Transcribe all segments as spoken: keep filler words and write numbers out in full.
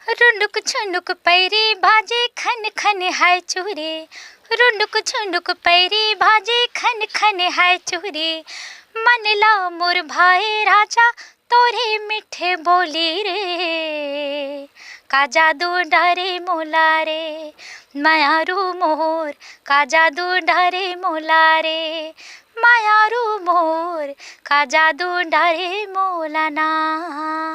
रुनुक झुनुक पैरी बाजे खन खन हाय चूरे, रुनुक झुनुक पैरी बाजे खन खन हाय चूरे। मन ला मोर भाए राजा तोरे मीठे बोली रे, का जादू डारे मोला रे, मयारू मोर, का जादू डारे मोला रे, मयारू मोर, का जादू डारे मोला ना।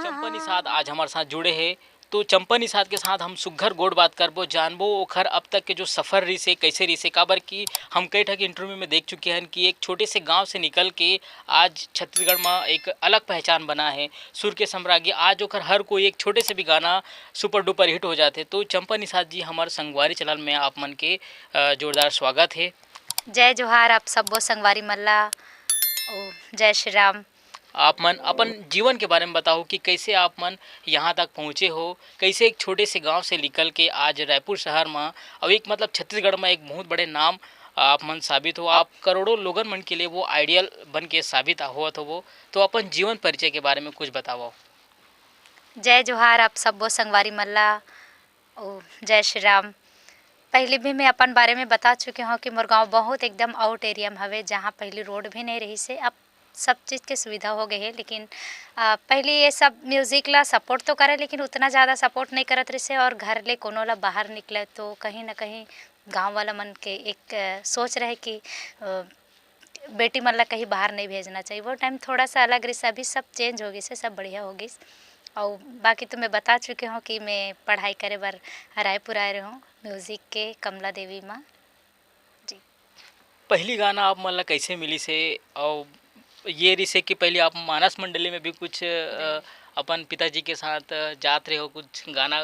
चंपा निषाद आज हमारे साथ जुड़े हैं। तो चंपा निषाद के साथ हम सुघर गोठ बात करबो, जानबो ओखर अब तक के जो सफर रिसे, कैसे रिसे, काबर कि हम कई ठक इंटरव्यू में देख चुके हैं कि एक छोटे से गांव से निकल के आज छत्तीसगढ़ में एक अलग पहचान बना है। सुर के सम्राज्ञी, आज ओखर हर कोई एक छोटे से भी गाना सुपर डुपर हिट हो जाथे। तो चंपा निषाद जी, हमारे संगवारी चैनल में आप मन के, अ, जोरदार स्वागत है। जय जोहार आप सब्बो संगवारी मन ला। ओ, जय श्री राम। आप मन अपन जीवन के बारे में बताओ कि कैसे आप मन यहाँ तक पहुँचे हो, कैसे एक छोटे से गांव से निकल के आज रायपुर शहर में, और एक मतलब छत्तीसगढ़ में एक बहुत बड़े नाम आप मन साबित हो, आप करोड़ों लोगन मन के लिए वो आइडियल बन के साबित होत हो वो। तो अपन जीवन परिचय के बारे में कुछ बताओ। जय जोहार आप सब्बो संगवारी मन ला। ओ, जय श्री राम। पहले भी मैं अपन बारे में बता चुके हौं कि मोर गाँव बहुत एकदम आउट एरिया में हवे, जहाँ पहली रोड भी नहीं रहिसे। अब सब चीज़ के सुविधा हो गए है, लेकिन, आ, पहले ये सब म्यूज़िक ला सपोर्ट तो करे, लेकिन उतना ज़्यादा सपोर्ट नहीं करत रहिसे, और घर ले कोनो ला बाहर निकले तो कहीं ना कहीं गाँव वाला मन के एक, अ, सोच रहे कि, अ, बेटी मन ला कहीं बाहर नहीं भेजना चाहिए। वो टाइम थोड़ा सा अलग रहिसे, अभी सब चेंज हो गइसे, सब बढ़िया हो गइस। और बाकी तो मैं बता चुके हौं कि मैं पढ़ाई करे बर रायपुर आए रहे हौं म्यूज़िक के कमला देवी में। जी। पहली गाना आप मन ला कैसे मिलिसे? और ये रिसे कि पहले आप मानस मंडली में भी कुछ, अ, अपन पिताजी के साथ, अ, जात रहे हो, कुछ गाना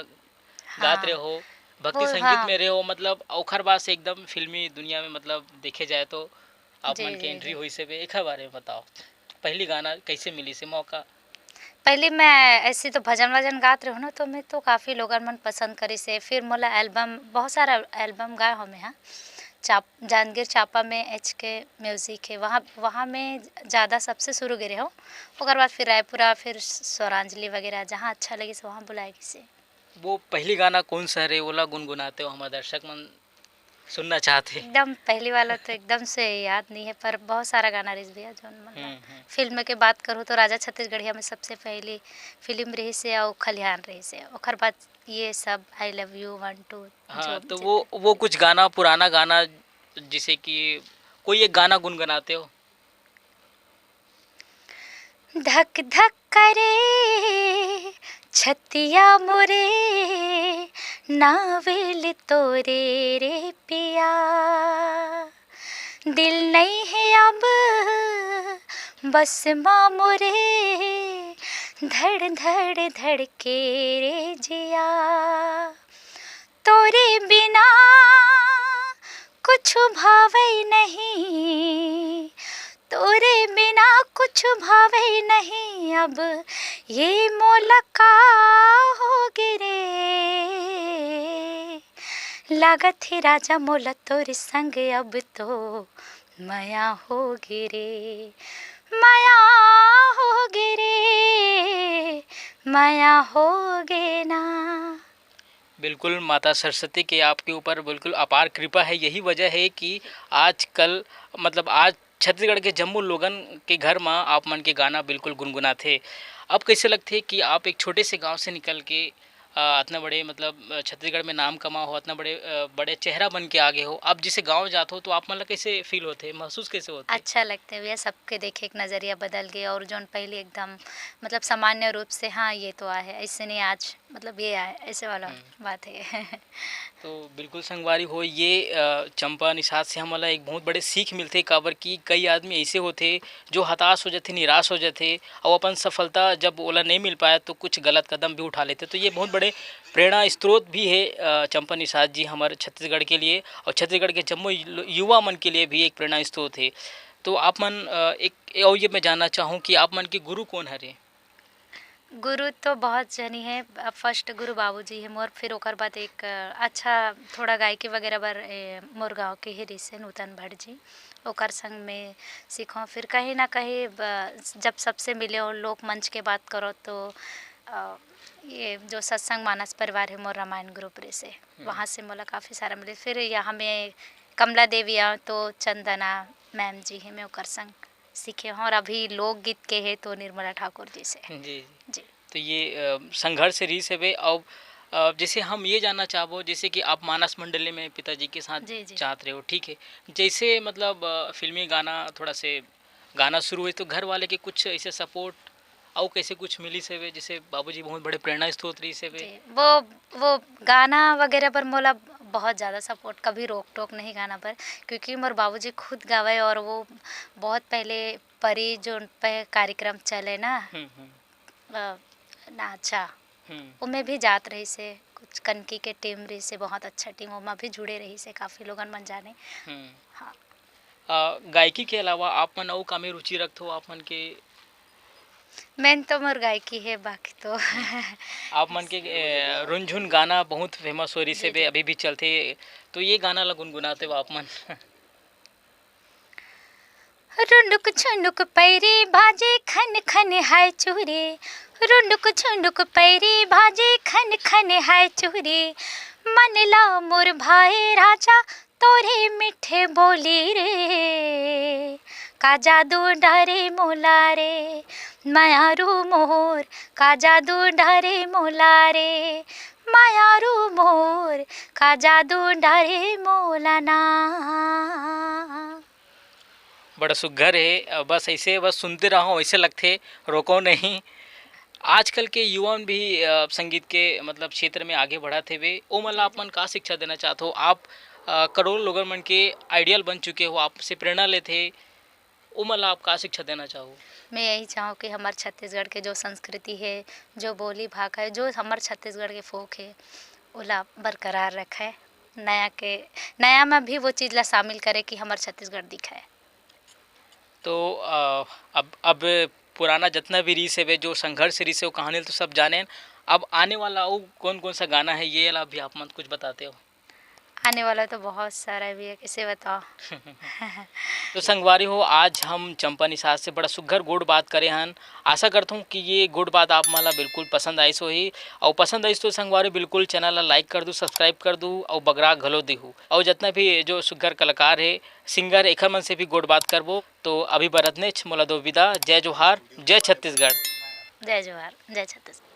गात हाँ। रहे हो, भक्ति वो, संगीत हाँ। में रहे हो, मतलब ओखर बाद से एकदम फिल्मी दुनिया में, मतलब देखे जाए तो आप जी, मन के जी, एंट्री जी। होइसे बे, एखर बारे में बताओ। पहली गाना कैसे मिलिसे मौका? पहले मैं ऐसे तो भजन वजन गात रहे हौं ना, तो मैं तो काफ़ी लोगन मन पसंद करिसे। फिर मोला एल्बम, बहुत सारा एल्बम गाए हौं मैं, हाँ। चाप-, जांजगीर चांपा में एच के म्यूज़िक है, वहाँ, वहाँ में ज़्यादा सबसे शुरू गे रहे हौं। ओकर बाद फिर रायपुरा, फिर स्वरांजलि वगैरह, जहाँ अच्छा लगिसे वहाँ बुलाए गइसे। वो पहली गाना कौन सा हरे, ओला गुनगुनाते हो, हमारे दर्शक मन सुनना चाहते हैं। एकदम पहली वाला तो एकदम से याद नहीं है, पर बहुत सारा गाना रिहिस भैया, जौन मन ला। हम्म, हम्म। फिल्म के बात करूँ तो राजा छत्तीसगढ़िया में सबसे पहली फिल्म रहिसे और खलिहान रहिसे, ओकर बाद ये सब I love you, one two, जो हाँ, भी तो जितना वो, वो कुछ गाना, पुराना गाना, जैसे कि कोई एक गाना गुनगुनाते हो? धक धक करे छतिया मोरे, नावेल तोरे रे पिया। दिल नइ हे अब बस मा मोरे, धड़ धड़ धड़के रे जिया। तोरे बिना कुछु भावै नहीं, तोरे बिना कुछु भावै नहीं, अब ये मोला का होगे रे। लागत हे राजा मोला तोरे संग अब तो मया होगे रे, मया होगे रे, मया होगे ना। बिल्कुल, माता सरस्वती के आपके ऊपर बिल्कुल अपार कृपा है। यही वजह है कि आजकल, मतलब, आज छत्तीसगढ़ के जम्मो लोगन के घर म आप मन के गाना बिल्कुल गुनगुनाथे। अब कैसे लगथे कि आप एक छोटे से गांव से निकल के, अ, अतना बड़े, मतलब, अ, छत्तीसगढ़ में नाम कमा हो, अतना बड़े, अ, बड़े चेहरा बन के आगे हो, आप जैसे गांव जात हो, तो आप मन ला कैसे फील होथे, महसूस कैसे होथे? अच्छा लगथे भैया, सबके देखे के नजरिया बदल गे, और जौन पहले एकदम, मतलब, सामान्य रूप से, "हाँ, ये तो आहे, ऐसे नहीं आज, मतलब, ये आहे", ऐसे वाला हम्म। बात है। तो बिल्कुल संगवारी हो, ये, अ, चंपा निषाद से हमन ला एक बहुत बड़े सीख मिलथे, काबर कि कई आदमी ऐसे होथे जो हताश हो जाथे, निराश हो जाथे, और अपन सफलता जब ओला नहीं मिल पाए तो कुछ गलत कदम भी उठा लेथे। तो ये बहुत बड़े प्रेरणा स्रोत भी है, अ, चंपा निषाद जी हमारे छत्तीसगढ़ के लिए और छत्तीसगढ़ के जम्मो यु-, युवा मन के लिए भी एक प्रेरणा स्रोत है। तो आप मन, अ, एक, और ये मैं जानना चाहूँ कि आप मन के गुरु कौन हरे? गुरु तो बहुत झनी हे, अ, फर्स्ट गुरु बाबूजी हे मोर, फिर ओकर बाद एक, अ, अच्छा थोड़ा गायकी वगैरह बर, ए, मोर गाँव के ही रिहिसे नूतन भट्ट जी, ओकर संग में सीखों। फिर कहीं ना कहीं ब-, जब सबसे मिले और लोक मंच के बात करो तो अ, ये जो सत्संग मानस परिवार हे मोर रामायण ग्रुप रे से, हम्म। वहाँ से मोला काफ़ी सारा मिले। फिर यहाँ में कमला देवी आ तो चंदना मैम जी हे, मैं ओकर संग सीखे हूँ। और अभी लोकगीत के हे तो निर्मला ठाकुर जी से। जी, जी। जी। तो ये, अ, संघर्ष रिहिस हवे। अउ, अ, जैसे हम ये जानना चाहबो, जैसे कि आप मानस मंडली में पिताजी के साथ जी, जी। जात रहे हो, ठीक है। जैसे मतलब, अ, फिल्मी गाना थोड़ा से गाना शुरू हुई तो घर वाले के कुछ ऐसे सपोर्ट अउ कैसे कुछ मिलिस हवे? जैसे बाबूजी बहुत बड़े प्रेरणा स्रोत रहिस हवे। जी, वो, वो गाना वगैरह पर मोला बहुत ज़्यादा सपोर्ट, कभी रोक टोक नहीं गाना पर, क्योंकि मोर बाबूजी खुद गावे और वो बहुत पहले परी जो पे कार्यक्रम चले ना, हम्म, हम्म। अ, नाचा, हम्म। ओमे भी जात रहिस हे, कुछ कनकी के टीम रहिस हे, बहुत अच्छा टीम, ओमा भी जुड़े रहिस हे, काफ़ी लोगन मन जाने। हम्म। हाँ। अ, गायकी के अलावा आप मन अउ का में रुचि रखथो आप मन के? मेन तो मोर गायकी हे, बाकी तो हम्म। आप मन के, ए, रुनझुन गाना बहुत फेमस हो रहिस जी, हवे, जी। अभी भी चलथे, तो ये गाना ला गुनगुनाते हो आप मन? रुंडुक झुंडुक पैरी बाजे खन खन हाय चूरी, रुंडुक झुंडुक पैरी बाजे खन खन हाय चूरी, मन ला मोर भाई राजा तोरे मीठे बोली रे, का जादू डारे मोला रे, मायारू मोर, का जादू डारे मोला रे, मायारू मोर, का जादू डारे मोला ना। बड़ा सुग्घर हे, अ, बस ऐसे बस सुनते रहो, ऐसे लगथे, रोको नहीं। आजकल के युवा मन भी, अ, संगीत के मतलब क्षेत्र में आगे बढ़त हेवे, ओ मन ला आप मन का शिक्षा देना चाहत हो? आप, अ, करोड़ों लोगन मन के आइडियल बन चुके हो, आपसे प्रेरणा लेथे, ओ मन ला आप का शिक्षा देना चाहो? मैं यही चाहूँ कि हमर छत्तीसगढ़ के जो संस्कृति हे, जो बोली भाखा हे, जो हमर छत्तीसगढ़ के फोक हे, ओला बरकरार रखे, नया के, नया में भी वो चीज़ ला शामिल करे कि हमर छत्तीसगढ़ दिखे। तो, अ, अब, अब पुराना जितना भी रिहिस हवे, जो संघर्ष रिहिस हे, वो कहानी तो सब जानेन। अब आने वाला अउ कौन-कौन सा गाना है, ये ला भी आप मन कुछ बताते हो? आने वाला तो बहुत सारा भी है, कैसे बताओ? तो संगवारी हो, आज हम चंपा निषाद से बड़ा सुग्घर गोठ बात करे हन। आशा करता हूँ कि ये गोठ बात आप मन ला बिल्कुल पसंद आइस होही। अउ पसंद आइस तो संगवारी बिल्कुल चैनल ला लाइक कर दू, सब्सक्राइब कर दू, अउ बगरा घलो दिहू। अउ जितना भी जो सुग्घर कलाकार है, सिंगर, एखर मन से भी गोठ बात करबो। तो अभी बर अतनेच, मोला दो विदा। जय जोहार, जय छत्तीसगढ़। जय जोहार, जय छत्तीसगढ़।